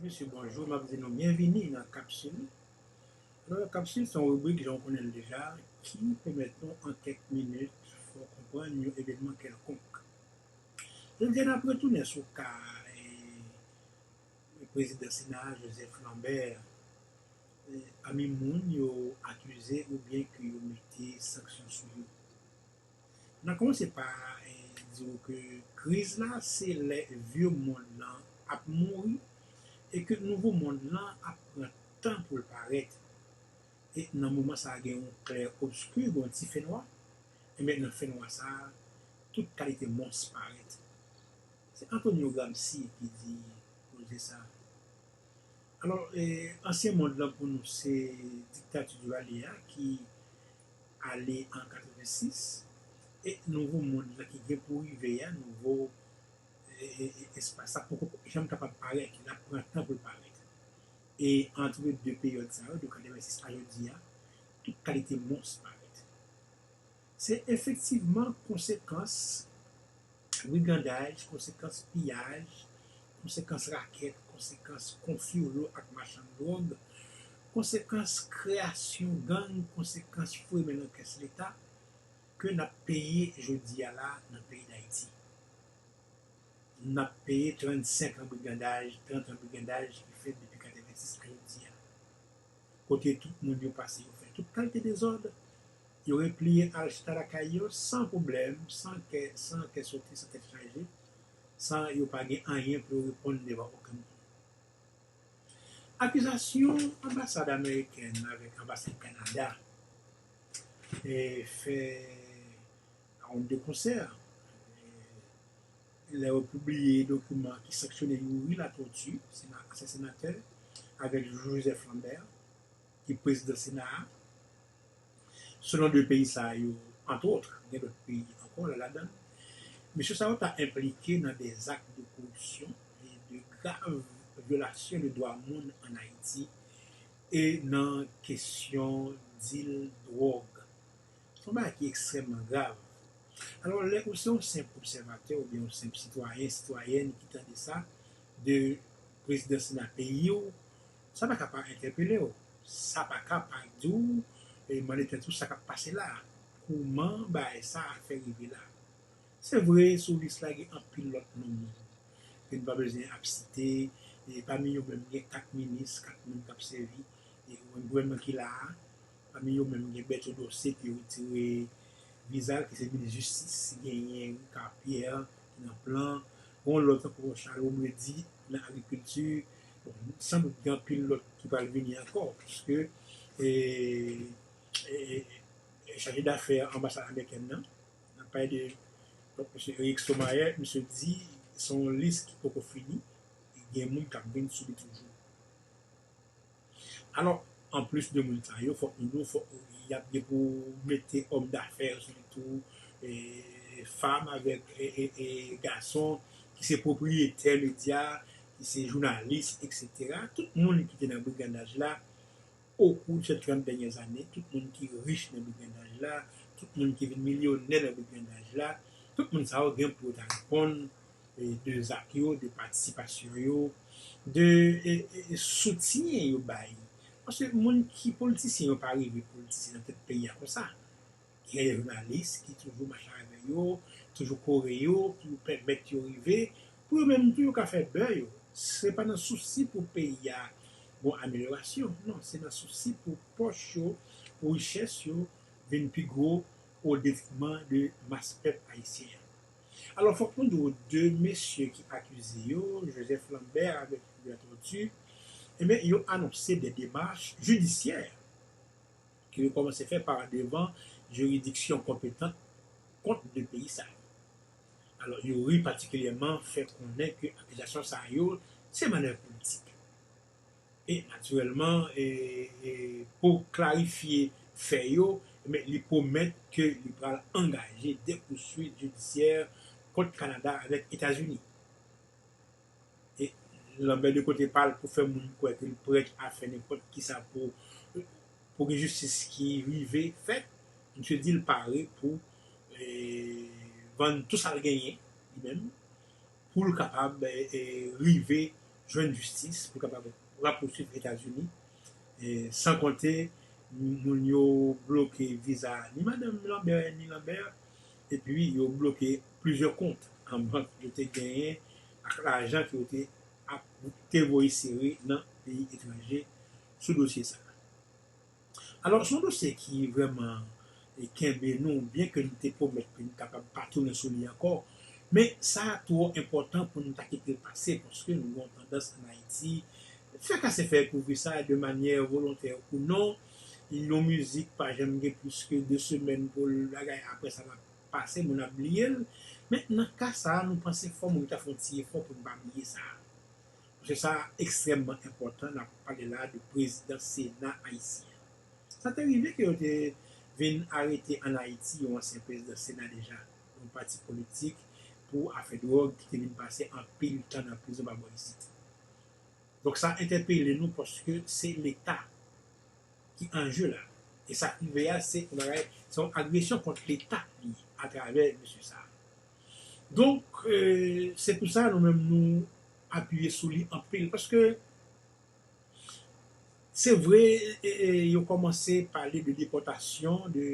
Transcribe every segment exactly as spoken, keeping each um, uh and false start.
Mesye, bonjou, m ap di nou byenvini nan Kapsil. Alò, Kapsil se yon ribrik, jan w konnen l deja, ki pèmèt nou an kèk minit fè w konprann yon evènman kèlkonk. Jodi a, n ap retounen sou ka, eh, prezidan Sena a, Joseph Lambert, eh, pami moun yo akize oubyen ke yo mete sanksyon sou yo. N a kòmanse pa, eh, di w ke kriz la, se lè vye mond lan ap mouri e ke nouvo mond lan ap pran tan pou l parèt. E nan moman sa a, gen yon klè obski, gen yon ti fenwa. Ebyen, nan fenwa sa a, tout kalite mons parèt. Se Antonio Gramsci ki di koze sa a. Alò, eh, ansyen mond lan pou nou, se diktati Duvalier a ki ale an katrevensis, e nouvo mond lan ki gen pou rive a, nouvo, eh, eh, eh, espas la poko janm kapab parèt, l ap pran tan pou l parèt. E ant de peryòd sa yo, de katrevensis a jodi a, tout kalite mons parèt. Se efektivman konsekans brigandaj, konsekans piyaj, konsekans rakèt, konsekans konfli wolo ak machann dwòg, konsekans kreyasyon gang, konsekans foure men nan kès Leta ke n ap peye jodi a la nan peyi Dayiti. N ap peye trannsenk an brigandaj, trant an brigandaj ki fèt depi katrevensis a jodi a. Kote tout moun yo pase, yo fè tout kalite dezòd, yo repliye al chita lakay yo san pwoblèm, san kè, san kè sote, san tèt chaje, san yo pa gen anyen pou yo reponn devan okenn moun. Akizasyon anbasad amerikèn avèk anbasad Kanada, eh, fè la ronde de konsè, eh, lè yo pibliye dokiman ki sanksyone Youri Latortue, sena-, ansyen senatè, avèk Joseph Lambert, ki prezidan Sena a. Selon de peyi sa yo, antwòt, gen lòt peyi ankò la ladan, mesye sa yo ta enplike nan de zak de koripsyon e de grav vyolasyon de dwa moun ann Ayiti e nan kesyon dil dwòg. Se yon bagay ki ekstrèmman grav. Alò, lè ou se yon senp obsèvatè oubyen yon senp sitwayen, sitwayèn ki tande sa de prezidan Sena peyi w, sa pa ka pa entèpele w. Sa pa ka pa di w, e mande tèt ou sa k ap pase la. Kòman bagay sa a fè rive la? Se vre, sou lis la gen anpil lòt non moun ke n pa bezwen ap site, e pami yo menm gen kat minis, kat moun k ap sèvi, e gouvènman ki la a, pami yo menm gen Berto Dorcé ki retire viza l, ki se minis jistis, genyen Ricard Pierre ki nan plan, gen yon lòt ankò Charles Aubredy nan agrikilti, bon, sandout gen anpil lòt ki pral vini ankò, piske, e, e, e, chaje dafè anbasad amerikèn nan, n ap pale de, donk, mesye Eric Somayer, misye di se yon lis ki poko fini, e gen moun k ap vin sou li toujou. Alò, anplis de moun sa yo, fòk nou di w, fòk y ap gen pou mete òm dafè yo sou li tou, e, fanm avèk, e, e, e, gason ki se pwopriyetè medya, ki se jounalis, etsetera. Tout moun ki te nan brigandaj la, okou de trant dènyè zane, tout moun ki rich nan brigandaj la, tout moun ki vin milyonè nan brigandaj la, tout moun sa yo gen pou yo ta reponn, e, de zak yo, de patisipasyon yo, de, e, e, e, soutyen yo bay. Paske moun ki politisyen yo pa rive politisyen nan tèt peyi a konsa. Gen de jounalis ki toujou mache avè yo, toujou kore yo, pou pèmèt yo rive, pou yo menm tou yo ka fè bè yo. Se pa nan sousi pou peyi a gon amelyorasyon, non, se nan sousi pou pòch yo, pou richès yo vin pi gwo o detriman de mas pèp ayisyen an. Alò, fòk nou di w, de mesye ki akize yo, Joseph Lambert avèk Youri Latortue, ebyen, yo anonse de demach jidisyè ke yo kòmanse fè pa devan jiridiksyon konpetan kont de peyi sa yo. Alò, Youri patikilyèman fè konnen ke akizasyon sa yo se mannèv politik. E natirèlman, e, e, pou klarifye fè yo, men li pwomèt ke li pral angaje de pouswit jidisyè kont Kanada avèk Etazini. E Lambert de kote pa l pou fè moun kwè ke l prèt a fè nenpòt kisa pou, pou gen jistis ki rive fèt. Misye di l pare pou, e, vann tou sa l genyen, li menm, pou l kapab, e, e, rive jwenn jistis, pou kapab rapousuiv Etazini. E, san konte, moun yo bloke viza ni madanm Lambert, ni Lambert, epi yo bloke plizyè kont an bank yo te genyen ak lajan ke yo te ap, te voye sere nan peyi etranje sou dosye sa a. Alò, se yon dosye ki vrèman, e, kenbe nou, byen ke nou te pwomèt ke nou kapab pa tounen sou li ankò, men sa twò enpòtan pou nou ta kite l pase, paske nou gen yon tandans ann Ayiti, fè kase fè kouvri sa de manyè volontè ou non, yon mizik pa janm gen plis ke de semèn pou l bagay, apre sa l ap pase, moun ap bliye l, men nan ka sa a, nou panse fò moun ta fè yon ti efò pou n pa bliye sa a. Paske sa ekstrèmman enpòtan, n ap pale la de prezidan Sena ayisyen. Sa te rive ke yo te vin arete ann Ayiti yon ansyen prezidan Sena deja, yon pati politik pou afè dwòg ki te vin pase anpil tan nan prizon pa bò isit. Donk sa entèpele nou paske se Leta ki an je la. E sa k rive a, se yon bagay, se yon agresyon kont Leta li ye, atravè mesye sa a. Donk, e, se pou sa nou menm nou apiye sou li anpil, paske se vre, e, e, yo kòmanse pale de depòtasyon de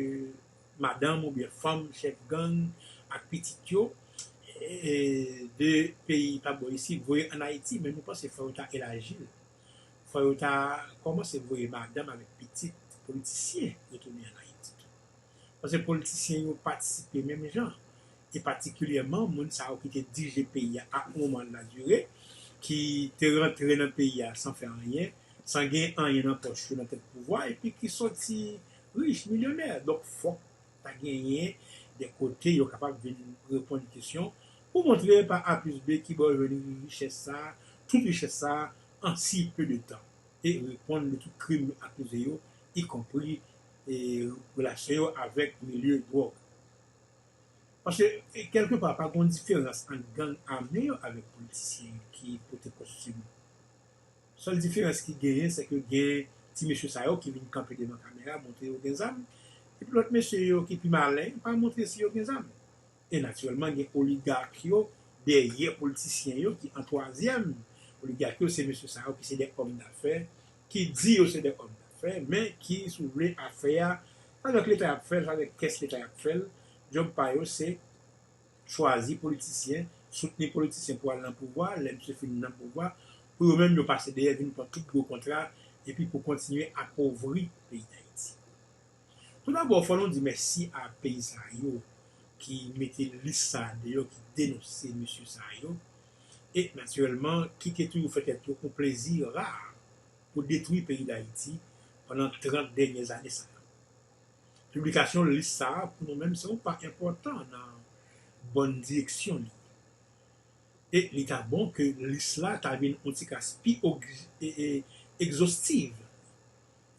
madanm oubyen fanm chèf gang ak pitit yo, e, de peyi pa bò isit, voye ann Ayiti, men nou panse fò yo ta elaji l. Fò yo ta kòmanse voye madanm avèk pitit politisyen retounen ann Ayiti tou. Paske politisyen yo patisipe menm jan, e patikilyèman moun sa yo ki te dirije peyi a ak moman l la dire, ki te rantre nan peyi a san fè anyen, san gen anyen nan pòch yo nan tèt pouvwa, epi ki sòti rich, milyonè. Donk, fòk ta genyen de kote yo kapab vin reponn kesyon pou montre pa A plis B kibò yo jwenn richès sa, tout richès sa, an si pe de tan, e reponn de tout krim yo akize yo, ikonpri, e, relasyon yo avèk milye dwòg. Paske, e, kèlkepa, pa gen diferans ant gang ame yo avèk politisyen yo ki pote kòstim. Sèl diferans ki genyen, se ke gen ti mesye sa yo ki vin kanpe devan kamera, montre yo gen zam, epi lòt mesye yo ki pi malen, pa montre si yo gen zam. E natirèlman, gen oligak yo dèyè politisyen yo ki an twazyèm. Oligak yo, se mesye sa yo ki se de òm dafè, ki di yo se de òm dafè, men ki, si w vle, afè a, avèk Leta y ap fè l, avèk kès Leta y ap fè l, djòb pa yo se chwazi politisyen, soutni politisyen pou al nan pouvwa, lè misye fin nan pouvwa, pou yo menm yo pase dèyè vin pran tout gwo kontra, epi pou kontinye apovri peyi Dayiti. Toudabò, fò nou di mèsi a peyi sa yo ki mete lis sa a deyò, ki denonse mesye sa yo, e natirèlman, ki te toujou fè tèt yo yon plezi ra pou detwi peyi Dayiti pandan trant dènye zane sa yo. Piblikasyon lis sa a, pou nou menm, se yon pa enpòtan nan bòn direksyon li. E li ta bon ke lis la ta vin yon ti kras pi og- e- e- egzostiv.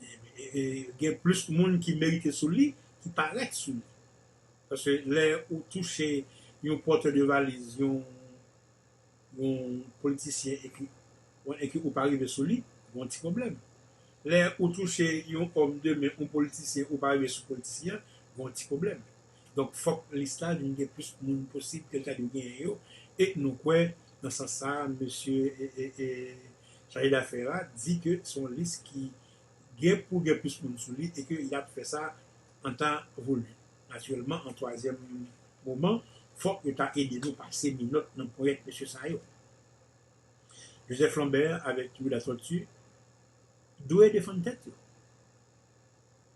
E- e- e- Gen plis moun ki merite sou li, ki parèt sou li. Paske lè ou touche yon pòtè de valiz, yon yon politisyen e ke, e ke ou pa rive sou li, gen yon ti pwoblèm. Lè ou touche yon òm de men, yon politisyen, ou pa rive sou politisyen an, gen yon ti pwoblèm. Donk, fòk lis la vin gen plis moun posib ke l ta dwe genyen yo. E nou kwè, nan sans sa a, mesye e, e, e, chaje dafè a di ke se yon lis ki gen pou gen plis moun sou li e ke y ap fè sa an tan voli. Natirèlman, an twazyèm moman, fòk yo ta ede nou pase minòt nan ponyèt mesye sa yo. Joseph Lambert avèk Youri Latortue dwe defann tèt yo.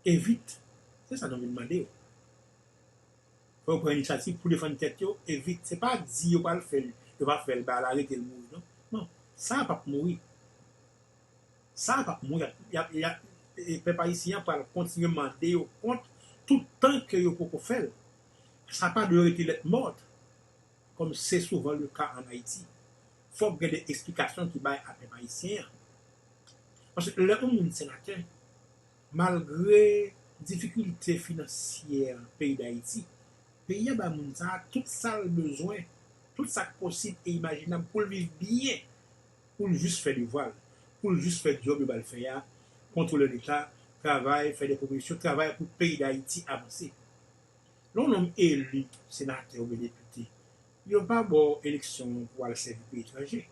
E vit. Se sa nou vin mande yo. Fò yo pran inisyativ pou defann tèt yo, e vit. Se pa di yo pral fè l, yo pa fè l, ba l arete l mouri, non. Non, sa p ap mouri. Sa p ap mouri. Y ap, y ap, e pèp ayisyen an pral kontinye mande yo kont tout tan ke yo poko fè l. Sa pa dwe rete lèt mòt, kòm se souvan le ka ann Ayiti. Fòk gen de eksplikasyon ki bay a pèp ayisyen an. Paske lè yon moun senatè, malgre difikilte finansyè peyi Dayiti, peyi a bay moun sa a tout sa l bezwen, tout sa k posib e imajinab pou l viv byen, pou l jis fè devwa l, pou l jis fè djòb yo ba l fè a, kontwole Leta, travay, fè de pwopozisyon, travay pou peyi Dayiti avanse. Lè yon nonm eli senatè oubyen depite, yo pa ba w eleksyon pou w al sèvi peyi etranje.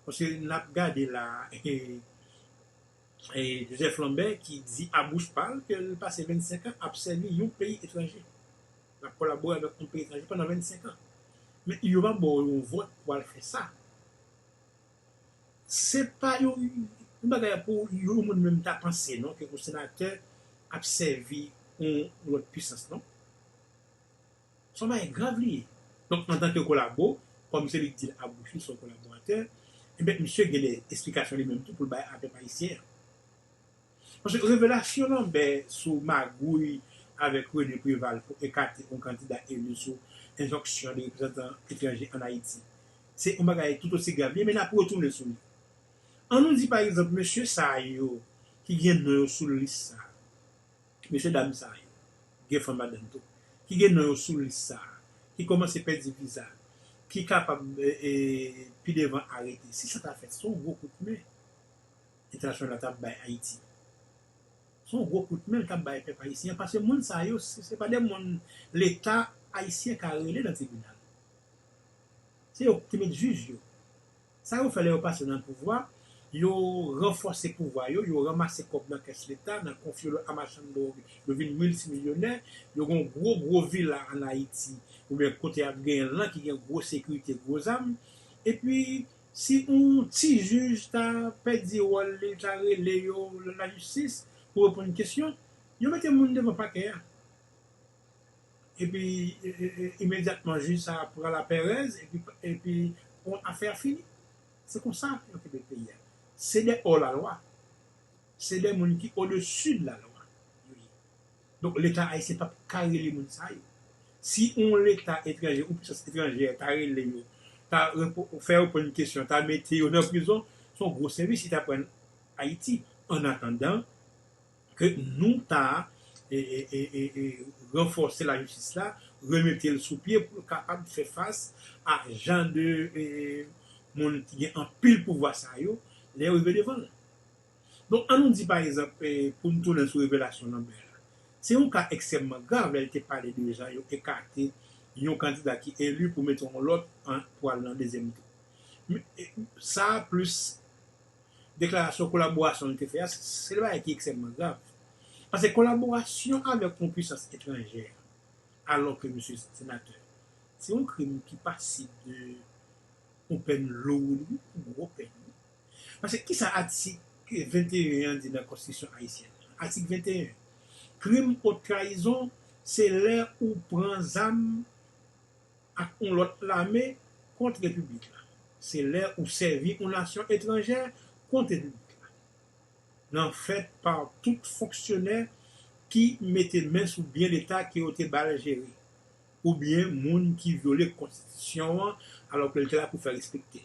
Paske n ap gade la, e, e, Joseph Lambert ki di a bouch pa l ke l pase vennsenk an ap sèvi yon peyi etranje. L ap kolabore avèk yon peyi etranje pandan vennsenk an. Men yo pa ba w yon vòt pou al fè sa. Se pa yon, yon bagay pou yon moun menm ta panse, non, ke yon senatè ap sèvi yon lòt pisans, non. Se yon bagay grav li ye. Donk, antanke kolabo, kòm se li k di l a bouch li, se yon kolaboratè, ebyen, misye gen de esplikasyon li menm tou pou l bay a pèp ayisyen an. Paske revelasyon Lambert sou magouy avèk René Préval pou ekate yon kandida eli sou enjonksyon de reprezantan etranje ann Ayiti, se yon bagay tout osi grav li ye, men n ap retounen sou li. An nou di, pa egzanp, mesye sa yo ki gen non yo sou lis sa, mesye dam sa yo, gen fanm ladan l tou, ki gen non yo sou lis sa, ki kòmanse pèdi viza, ki kapab, e, e, pi devan arete. Si sa ta fèt, se yon gwo kout men entènasyonal la t ap bay Ayiti. Se yon gwo kout men l t ap bay pèp ayisyen an, paske moun sa yo, se, se pa de moun Leta ayisyen ka rele nan tribinal. Se yo ki te met jij yo. Sa yo fè lè yo pase nan pouvwa, yo ranfòse pouvwa yo, yo ranmase kòb nan kès Leta, nan konfye yo a machann dwòg, yo vin miltimilyonè, yo gen gwo, gwo vila ann Ayiti, oubyen kote y ap genyen l lan ki gen gwo sekirite, gwo zam. Epi, si yon ti jij ta pèdi wòl li, ta rele yo lajistis pou reponn kesyon, yo mete moun devan pakè a. Epi, e, e, e, imedyatman, jij sa a pran laperèz, epi, epi, bon, afè a fini. Se konsa yo kenbe peyi a. Se de hors la loi. Se de moun ki au-dessus de la loi yo ye. Donk, Leta ayisyen p ap ka rele moun sa yo. Si yon Leta etranje, yon pisans etranjè ta rele yo, ta repo-, fè yo reponn kesyon, ta mete yo nan prizon, se yon gwo sèvis li t ap rann Ayiti. Annatandan, ke nou ta, e, e, e, e, e, ranfòse lajistis la, remete l sou pye pou l kapab fè fas a jan de, e, moun ki gen anpil pouvwa sa yo, lè yo rive devan l. Donk, an nou di, pa egzanp, e, pou n tounen sou revelasyon Lambert la, se yon ka ekstrèmman grav lè l te pale de jan yo ekate yon kandida ki eli pou mete yon lòt an, pou al nan dezyèm tou. Men, e, sa plis deklarasyon kolaborasyon li te fè a, se, se de bagay ki ekstrèmman grav. Paske kolaborasyon avèk yon pisans etranjè, alò ke misye senatè, se yon krim ki pasib de yon pèn lourd, wi, yon gwo pèn, wi. Paske kisa atik venteyen an di nan konstitisyon ayisyèn nan? Atik venteyen, krim haute trahison, se lè ou pran zam ak yon lòt lame kont repiblik la. Se lè ou sèvi yon nasyon etranjè kont repiblik la. Nan fèt pa tout fonksyonè ki mete men sou byen Leta ke yo te ba l jere, oubyen moun ki vyole konstitisyon an alò ke l te la pou fè respekte.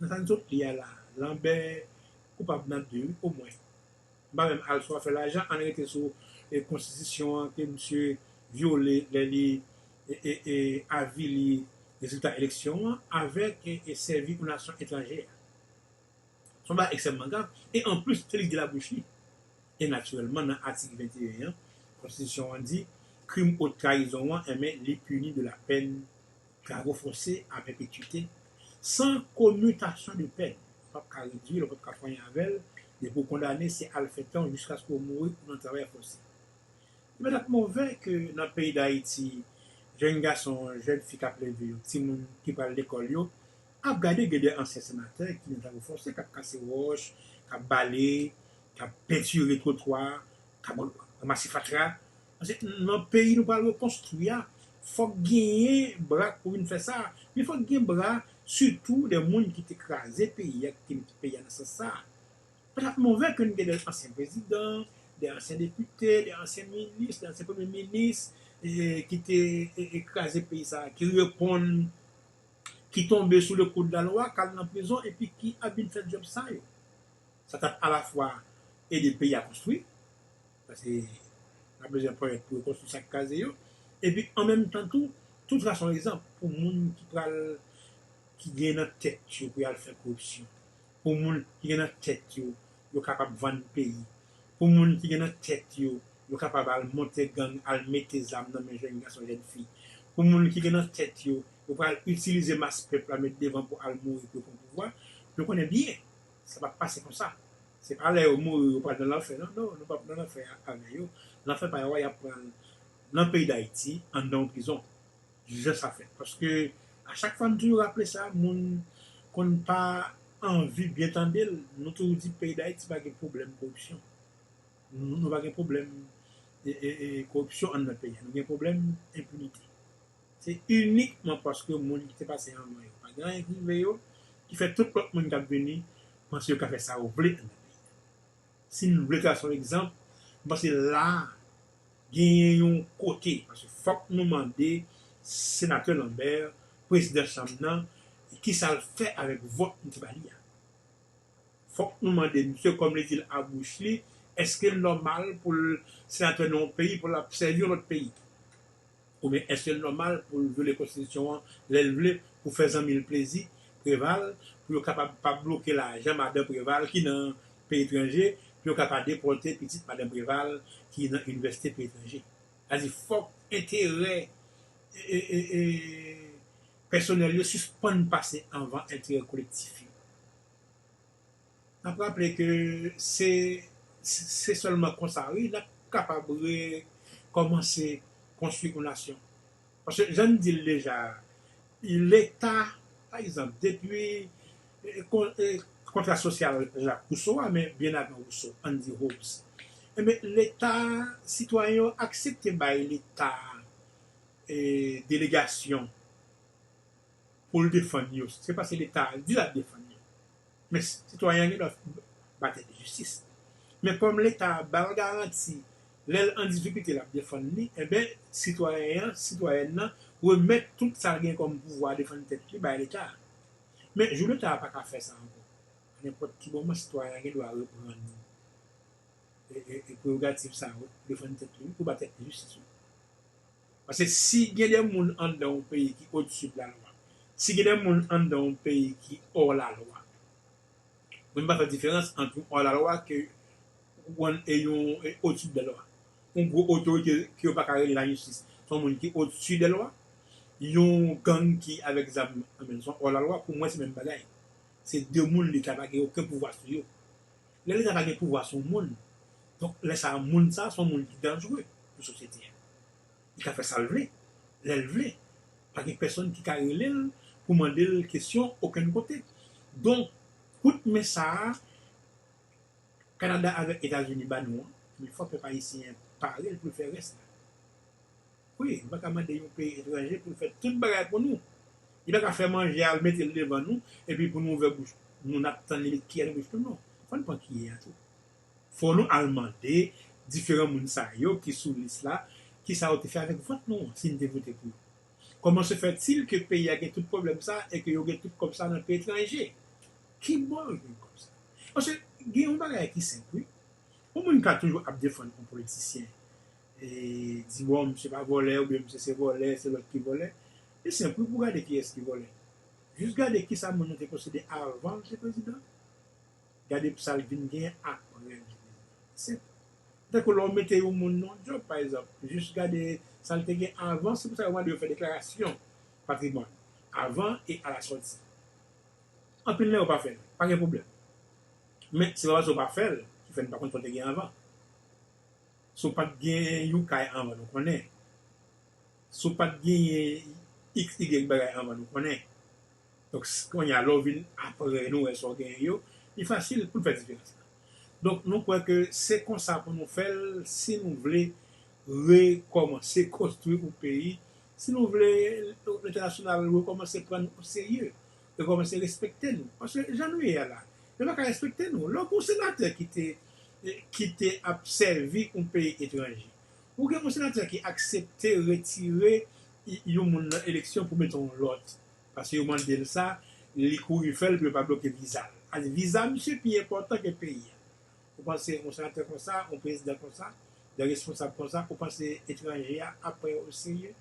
Nan sa n sot li a la, Lambert koupab nan de, wi, omwen. M pa menm al sou afè lajan, ann rete sou, e, konstitisyon an ke misye vyole lè li, e, e, e, avili rezilta eleksyon an avèk, e, e, sèvi yon nasyon etranjè. Se yon bagay ekstrèmman grav. E anplis, se li ki di labouch li. E natirèlman, nan atik venteyen an, konstitisyon an di, krim haute trahison an, enben, li pini de la peine travaux forcés à perpétuité, sans commutation de peine. Ou p ap ka redui l, ou p ap ka fè anyen avè l. Depi w kondane, se al fè tan w jiskaske w mouri ou nan travay fòse. Li pa t ap move ke nan peyi Dayiti, jèn gason, jèn fi k ap leve yo, timoun ki pral lekòl yo, ap gade gen de ansyen senatè ki nan travay fòse, k ap kase wòch, k ap bale, k ap pentire twotwa, k ap ranmase fatra. Paske nan peyi nou pral rekonstwi a, fòk genyen bra pou vin fè sa. Men fòk gen bra, sitou de moun ki te kraze peyi a, ki te mete peyi a nan sans sa. Pa t ap move ke n gen de ansyen prezidan, de ansyen depite, de ansyen minis, de ansyen premye minis, e, ki te, e, e, kraze peyi sa, ki reponn, ki tonbe sou le kou de la lwa, k al nan prizon, epi ki ap vin fè djòb sa yo. Sa t ap alafwa ede peyi a konstwi, paske n ap bezwen ponyèt pou rekonstwi sa k kraze yo, epi an menm tan tou, tou trase yon egzanp pou moun ki pral, ki gen nan tèt yo pou y al fè koripsyon, pou moun ki gen nan tèt yo, yo kapab vann peyi, pou moun ki gen nan tèt yo, yo kapab al monte gang, al mete zam nan men jèn gason, jèn fi, pou moun ki gen nan tèt yo, yo pral itilize mas pèp la met devan pou al mouri pou yo pran pouvwa, Yo konnen byen, sa p ap pase konsa. Se pa lè yo mouri, yo pral nan lanfè. Non, non, nou p ap nan lanfè avè yo. Lanfè pa yo a, y ap pran l nan peyi Dayiti, anndan yon prizon. Jan sa fèt. Paske, a chak fwa m toujou raple sa, moun konn pa anvi byen tande l. Nou toujou di peyi Dayiti pa gen pwoblèm koripsyon. Nou, nou pa gen pwoblèm e, e, e, koripsyon anndan peyi a. Nou gen pwoblèm enpinite. Se inikman paske moun ki te pase anvan yo pa gen anyen ki rive yo, ki fè tout lòt moun k ap vini panse yo ka fè sa yo vle anndan peyi a. Si n vle trase yon egzanp, m panse la a, genyen yon kote, paske fòk nou mande Senatè Lambert, prezidan chanm nan, kisa l fè avèk vòt nou te ba li a. Fòk nou mande misye, kòm li di l a bouch li, èske l nòmal pou l senatè nan yon peyi, pou l ap sèvi yon lòt peyi? Oubyen èske l nòmal pou l vyole konstitisyon an lè l vle, pou fè zanmi l plezi, Preval, pou yo kapab pa bloke lajan madan Preval ki nan peyi etranje, pou yo ka pa depòte pitit madan Preval ki nan inivèsite peyi etranje? Sa di fòk enterè e, e, e, pèsonèl yo sispann pase anvan enterè kolektif yo. N ap raple ke se, se sèlman konsa, wi, n ap kapab rekòmanse konstwi yon nasyon. Paske, jan n di l deja, Leta, pa egzanp, depi, e, kon-, e, kontra sosyal Jak Wouso a, men byen avan Wouso, ann di Hobbes, enben, Leta, sitwayen yo aksepte bay Leta, e, delegasyon pou l defann yo. Se paske Leta di l ap defann yo. Men sitwayen an gen dwa ba tèt li jistis. Men kòm Leta a ba l garanti, lè l an difikilte l ap defann li, enben, sitwayen an, sitwayèn nan, remèt tout sa l gen kòm pouvwa defann tèt li bay Leta a. Men jou Leta a pa ka fè sa ankò. Nenpòt ki moman, sitwayen an gen dwa reprann e, e, e prerogativ sa yo, defann tèt li, pou ba tèt li jistis, wi. Paske si gen de moun anndan yon peyi ki odsi de lalwa, si gen de moun anndan yon peyi ki hors la loi, mwen m pa fè diferans ant yon hors la loi ke yon, e yon, e odsi de lalwa. Yon gwo otorite ke yo pa ka rele lajistis, se yon moun ki odsi de lwa. Yon gang ki avèk zam nan men l, se yon hors la loi, pou mwen se menm bagay. Se de moun Leta pa gen okenn pouvwa sou yo. Lè Leta pa gen pouvwa sou yon moun, donk lè sa a, moun sa a se yon moun ki danjere pou sosyete a. Li ka fè sa l vle, lè l vle. Pa gen pèsonn ki ka rele l pou mande l kesyon okenn kote. Donk, kout men sa a, Kanada avèk Etazini ba nou an, men fò pèp ayisyen an pare l pou l fè rès la. Wi, nou pa ka mande yon peyi etranje pou l fè tout bagay pou nou. Li pa ka fè manje al mete l devan nou, epi pou nou ouvè bouch nou, n ap tann li met kiyè nan bouch nou, non. Fò n pran kiyè a tou. Fò nou al mande diferan moun sa yo ki sou lis la, kisa yo te fè avèk vòt nou an, si n te vote pou yo. Comment se fait-il que peyi a gen tout pwoblèm sa e ke yo gen tout kòb sa nan peyi etranje? Ki bò yo jwenn kòb sa? Paske gen yon bagay ki senp, wi. Yon moun ka toujou ap defann yon politisyen, e di, bon, misye pa vòlè, oubyen misye se vòlè, se lòt ki vòlè. Li senp, wi, pou gade kiyès ki vòlè. Jis gade kisa moun nan te posede avan l te prezidan. Gade sa l vin genyen apre l te prezidan. Senp. Tankou lè w mete yon moun nan yon djòb, pa egzanp, jis gade sa l te gen avan, se pou sa yo mande yo fè deklarasyon patrimwàn avan e alasòti. Anpil nan yo pa fè l, pa gen pwoblèm. Men, se pa paske w pa fè l ki fè n pa konn sa w te gen avan. Si w pa t gen yon kay anvan, nou konnen. Si w pa t genyen iks, igrèk bagay anvan, nou konnen. Donk, s-, kounye a, lè w vin apre nou wè sa w genyen yo, li fasil pou n fè diferans la. Donk, nou kwè ke se konsa pou nou fè l si nou vle rekòmanse konstwi yon peyi, si nou vle lentènasyonal rekòmanse pran nou oserye, rekòmanse respekte nou. Paske jan nou ye a la, yo pa ka respekte nou. Lè w gen yon senatè ki te, ki te ap sèvi yon peyi etranje, ou gen yon senatè ki aksepte retire y-, yon moun nan eleksyon pou mete yon lòt, paske yo mande l sa, li kouri fè l pou yo pa bloke viza l. Adi, viza misye pi enpòtan ke peyi a. Ou panse yon senatè konsa, yon prezidan konsa, de responsab konsa, ou panse etranje a ap pran yo oserye?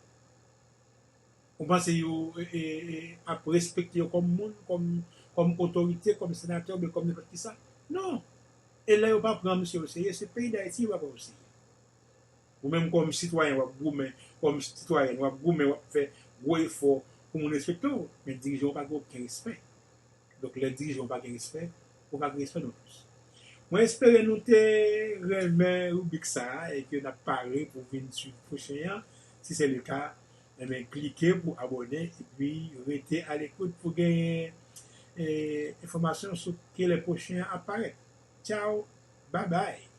Ou panse yo, e, e, e, ap respekte yo kòm moun, kòm, kòm otorite, kòm senatè oubyen kòm nenpòt kisa? Non. E lè yo pa pran misye oserye, se peyi Dayiti yo pa pran oserye. Ou menm kòm sitwayen, w ap goumen, kòm sitwayèn, w ap goumen, w ap fè gwo efò pou moun respekte w, men dirijan w pa gen okenn respè. Donk, lè dirijan w pa gen respè, ou pa gen respè non plis. Mwen espere nou te renmen ribrik sa a e ke n ap pare pou vin swiv pwochen an. Si se le ka, enben, klike pou abòne epi rete alekout pou genyen eh, enfòmasyon sou kilè pwochen an ap parèt. Tchao, babay!